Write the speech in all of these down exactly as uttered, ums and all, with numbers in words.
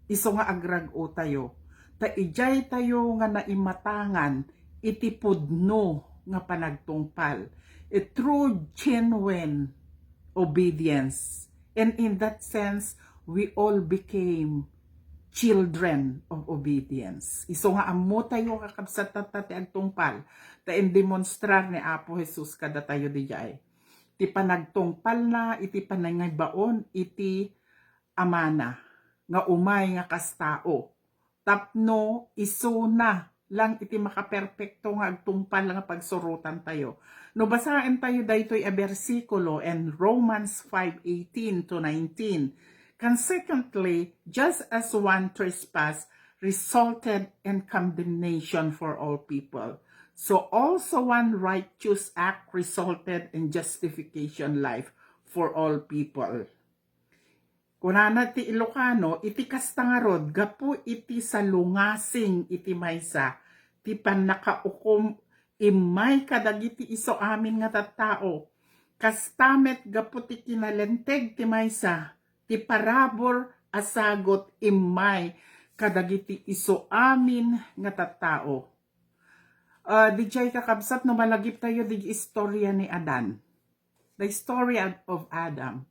Isu nga agrag-o tayo. Ta idiay tayo nga naimatangan iti pudno nga panagtungpal. A true, genuine obedience. And in that sense, we all became children of obedience. Isu nga ammo tayo, kakabsat, tatta ti agtungpal. Ta indemonstrar ni Apo Jesus kadatayo diay ti panagtungpalna iti panangibaon iti Amana nga umay nga kas tao, tapno isuna lang iti makaperpekto nga agtungpal nga pagsurotan tayo. No basaen tayo daytoy a bersikulo in Romans five eighteen to nineteen, "Consequently, just as one trespass resulted in condemnation for all people, so also one righteous act resulted in justification life for all people." Kunana ti Ilocano, iti kasta ngarud, gapu iti salungasing iti maysa, ti pannakaukom immay kadagiti isu amin nga tattao. Kasta met gapu ti kinalinteg ti maysa, ti parabur a sagut immay kadagiti isu amin nga tattao. Ah, diay, kakabsat, no malagip tayo di istorya ni Adan. The story of, of Adam.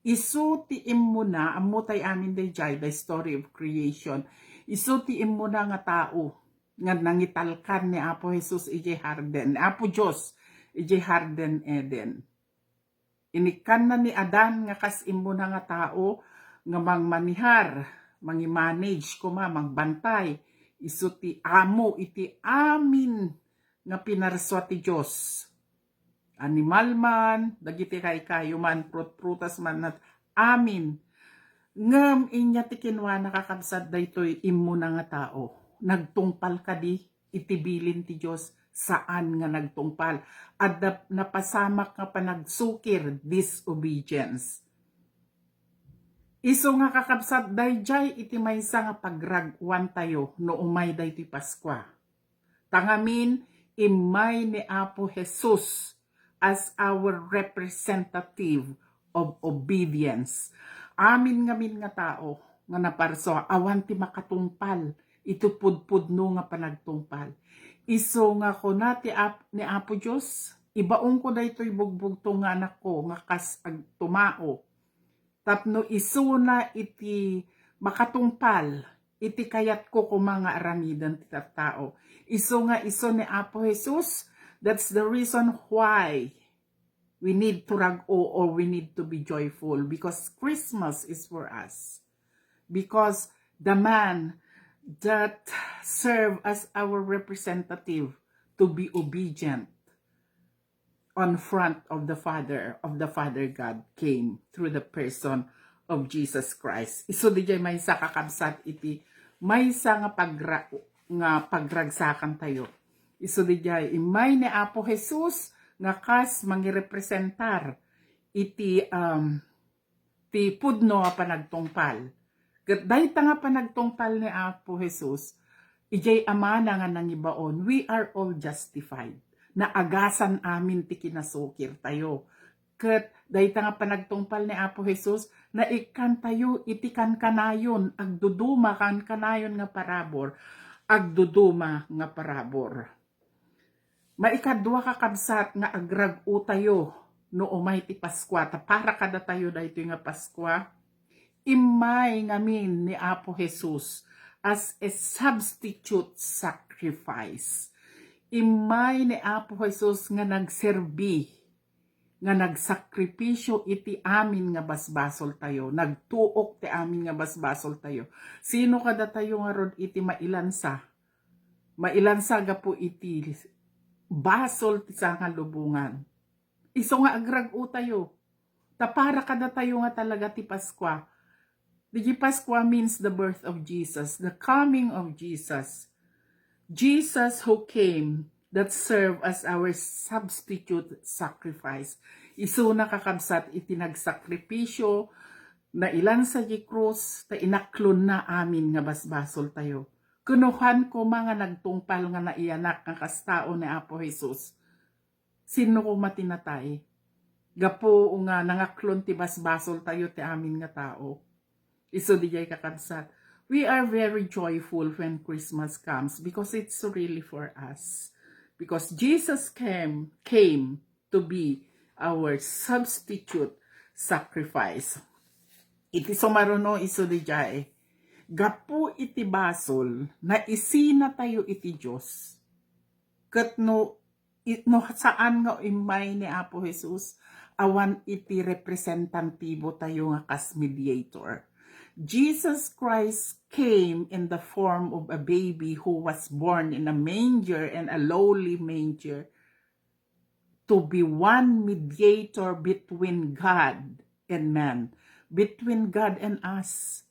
Isu ti immuna, ammo tay amin daydiay, the story of creation. Isu ti immuna nga tao nga nangitalkan ni Apo Jesus idiay harden, ni Apo Dios idiay harden Eden. Inikkanna ni Adan nga kas immuna nga tao nga mangmanihar, mangimanage koma, mangbantay. Isu ti amo iti amin nga pinarsua ti Dios. Animal man, dagiti kaykayo man, prut-prutas man, nat-, amin. Ngem inya ti kinwana, kakabsat, daytoy immuna nga tao. Nagtungpal kadi iti bilin ti Dios? Saan nga nagtungpal. Adda napasamak nga panagsukir, disobedience. Isu nga, kakabsat, daydiay iti maysa nga pagrag-oan tayo no umay daytoy Paskua. Ta ngamin, immay ni Apo Jesus as our representative of obedience. Amin ngamin nga tao nga naparsua, awan ti makatungpal iti pudpudno nga panagtungpal. Isu nga kuna ti Ap-, ni Apo Dios, "Ibaonko daytoy bugbugto nga anakko nga kas agtumao, tapno isuna iti makatungpal iti kayatko koma nga aramiden ti tattao." Isu nga isu ni Apo Jesus, that's the reason why we need to rag-o or we need to be joyful, because Christmas is for us. Because the man that serve as our representative to be obedient on front of the Father, of the Father God, came through the person of Jesus Christ. Isu diay maysa, kakabsat, iti maysa nga pagra-, nga pagragsakan tayo. Isu diay immay ni Apo Jesus nga kas mangirepresentar iti, um, ti pudno a panagtungpal. Ket dayta nga panagtungpal ni Apo Jesus, idiay Amana nga nangibaon, we are all justified. Naagasan amin ti kinasukir tayo. Ket dayta nga panagtungpal ni Apo Jesus, naikkan tayo iti kankanayon, agduduma, kankanayon nga parabur, agduduma nga parabur. Maikadua, kakabsat, nga agrag-o tayo no umay ti Paskua, ta para kadatayo daytoy nga Paskua, immay ngamin ni Apo Jesus as a substitute sacrifice. Immay ni Apo Jesus nga nagserbi, nga nagsakripisio iti amin nga basbasol tayo, nagtuok ti amin nga basbasol tayo. Sino kadatayo ngarud iti mailansa? Mailansa gapu iti basol ti sangalubongan. Isu nga agrag-o tayo. Ta para kadatayo nga talaga ti Paskua. Digi Paskua means the birth of Jesus, the coming of Jesus. Jesus who came that serve as our substitute sacrifice. Isuna, kakabsat, iti nagsakripisio, nailansa di krus, ta inaklonna amin nga basbasol tayo. Kunuhan koma nga nagtungpal nga naiyanak nga kas tao ni Apo Jesus. Sinno koma ti natay? Gapu nga nangaklon ti basbasol tayo ti amin nga tao. Isu diay, kakabsat, We are very joyful when Christmas comes because it's really for us. Because Jesus came, came to be our substitute sacrifice. Iti sumaruno isu dijay, gapu iti basol, naisinatayo iti Dios. Ket no, i-, no saan nga immay ni Apo Jesus, awan iti representantibo tayo nga kas mediator. Jesus Christ came in the form of a baby who was born in a manger and a lowly manger to be one mediator between God and man, between God and us.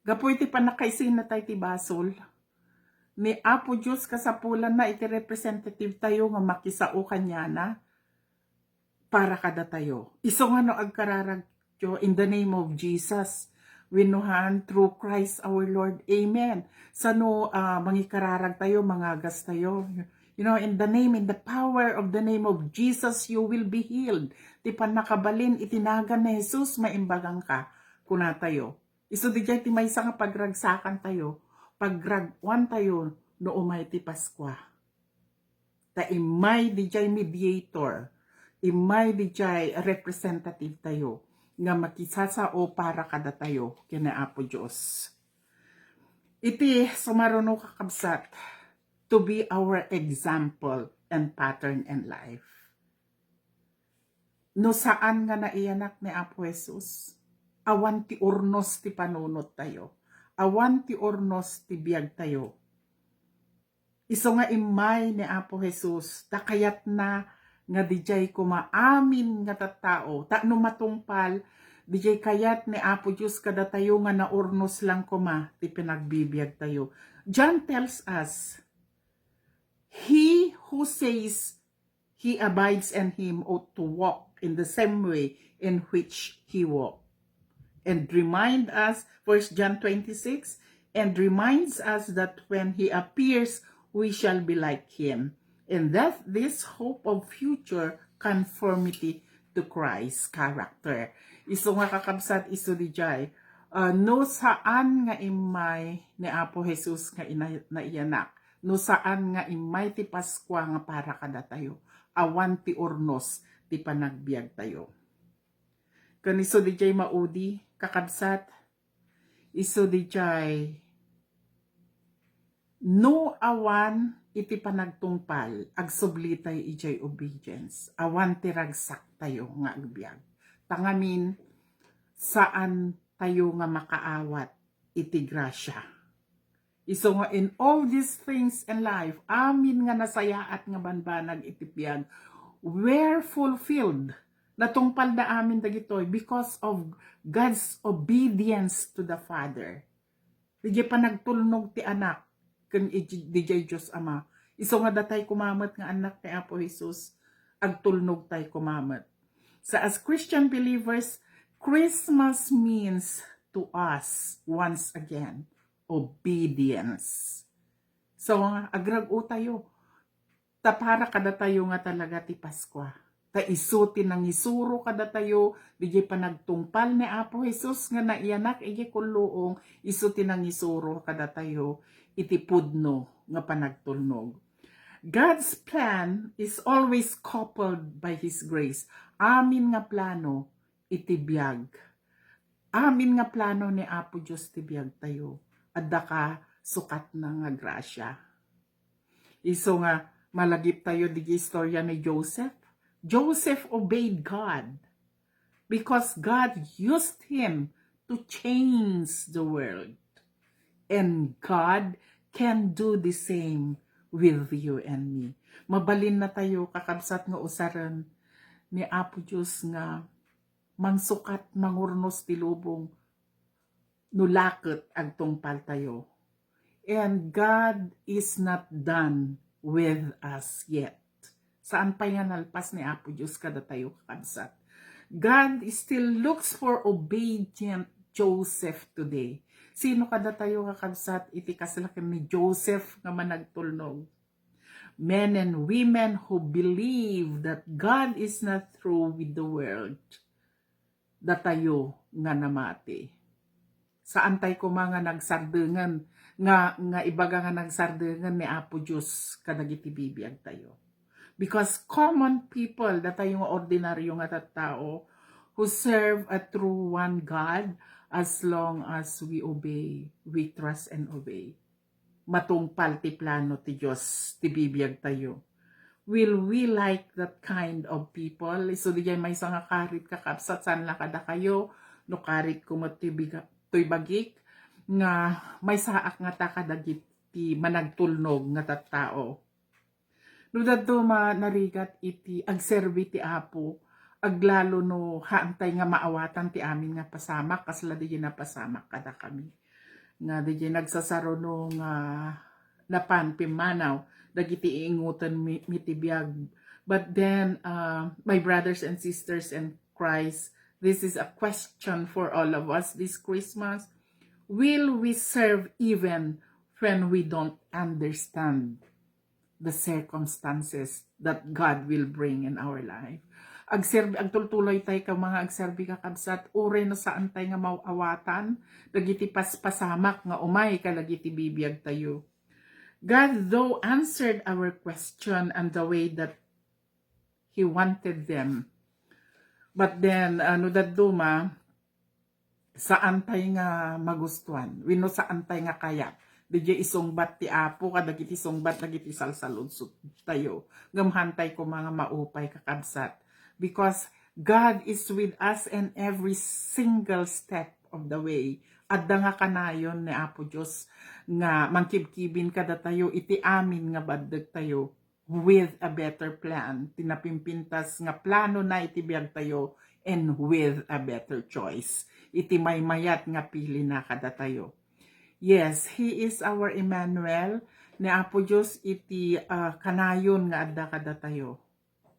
Gapu iti pannakaisinatayo ti basol, ni Apo Dios kasapulanna iti representative tayo nga makisao kaniana para kadatayo. Isu nga no agkararagyo in the name of Jesus, wenno han through Christ our Lord. Amen. Sano, ah, mangikararag tayo, mangagas tayo. You know, in the name, in the power of the name of Jesus, you will be healed. Ti pannakabalin iti nagan ni Jesus, maimbagan ka, kuna tayo. Isu dijay ti maysa nga pagragsakan tayo, pagrag-uan tayo no umay ti Paskua. Ta immay dijay mediator, immay dijay representative tayo nga makisasao para kadatayo ken ni Apo Dios. Iti sumaruno, kakabsat, to be our example and pattern in life. No saan nga naiyanak ni Apo Jesus, awan ti urnos ti panunot tayo. Awan ti urnos ti biag tayo. Isu nga immay ni Apo Jesus, ta kayatna nga dijay koma amin nga tattao. Ta no matungpal, dijay kayat ni Apo Dios kadatayo nga naurnos lang koma ti panagbibiag tayo. John tells us, "He who says he abides in him ought to walk in the same way in which he walked." And remind us, First John twenty-six, and reminds us that when he appears, we shall be like him. And that this hope of future conformity to Christ's character. Isu nga, kakabsat, isu dijay, ah, no saan nga immay ni Apo Jesus nga ina-, naiyanak, no saan nga immay ti Paskua nga para kadatayo, awan ti urnos ti panagbiag tayo. Ken isu dijay maudi, kakabsat, isu dijay, no awan iti panagtungpal, agsublitayo idiay obedience. Awan ti ragsaktayo nga agbiag. Ta ngamin, saan tayo nga makaawat iti grasya. Isu nga in all these things in life, amin nga nasayaat nga banbanag iti biag were fulfilled. Natungpalda amin dagitoy because of God's obedience to the Father. Dijay panagtulnog ti Anak ken ij-, dijay Dios Ama. Isu nga datay koma met nga annak ni Apo Jesus, agtulnogtay koma met. So as Christian believers, Christmas means to us, once again, obedience. So, agrag-o tayo. Ta para kadatayo nga talaga ti Paskua. Ta isu ti nangisuro kadatayo, dijay panagtungpal ni Apo Jesus nga naiyanak idiay kulluong, isu ti nangisuro kadatayo iti pudno nga panagtulnog. God's plan is always coupled by His grace. Amin nga plano iti biag. Amin nga plano ni Apo Dios ti biagtayo. Adda kasukatna nga grasya. Isu nga malagiptayo diay istorya ni Joseph. Joseph obeyed God because God used him to change the world. And God can do the same with you and me. Mabalinna tayo, kakabsat, nga usaren ni Apo Dios nga mangsukat, mangurnos ti lubong no la ket agtungpaltayo. And God is not done with us yet. Saan pay nga nalpas ni Apo Dios kadatayo, kakabsat. God still looks for obedient Joseph today. Sino kadatayo, kakabsat, iti kasla ken ni Joseph nga managtulnog? Men and women who believe that God is not through with the world. Datayo nga namati. Saantay koma nga nagsardengen, nga, nga ibaga nga nagsardengen ni Apo Dios kadagiti bibiagtayo. Because common people, datayo nga ordinaryo nga tattao, who serve a true one God, as long as we obey, we trust and obey. Matungpal ti plano ti Dios ti bibiagtayo. Will we like that kind of people? So, diay maysa nga karit, kakabsat, saan la kadakayo, no karitko met ti biga-, toy bagik, nga maysaak ngata kadagiti managtulnog nga tattao. No dadduma narigat iti agserbi ti Apo, aglalo no haantay nga maawatan ti amin nga pasamak, kasla diay napasamak kadakami. Nga diay nagsasaruno nga napan pimmanaw dagiti iingutan mi, mi ti biag. But then, uh, my brothers and sisters in Christ, this is a question for all of us this Christmas. Will we serve even when we don't understand the circumstances that God will bring in our life? Agserbi, agtultuloy tay ka mga agserbi, kakabsat, uray no saantay nga maawatan dagiti paspasamak nga umay kadagiti bibiagtayo. God, though, answered our question and the way that He wanted them. But then, uh, no dadduma, saantay nga magustuan, wenno saantay nga kayat. Diay isungbat ti Apo kadagiti sungbat dagiti salsaludsottayo. Ngem haantay koma nga maupay, kakabsat. Because God is with us in every single step of the way. Adda nga kanayon ni Apo Dios nga mangkibkibin kadatayo iti amin nga baddegtayo with a better plan. Ti napimpintas nga planona iti biagtayo, and with a better choice. Iti maymayat nga pilina kadatayo. Yes, He is our Emmanuel. Ni Apo Dios iti, ah, kanayon nga adda kadatayo.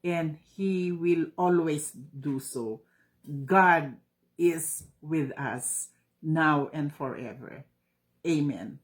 And He will always do so. God is with us now and forever. Amen.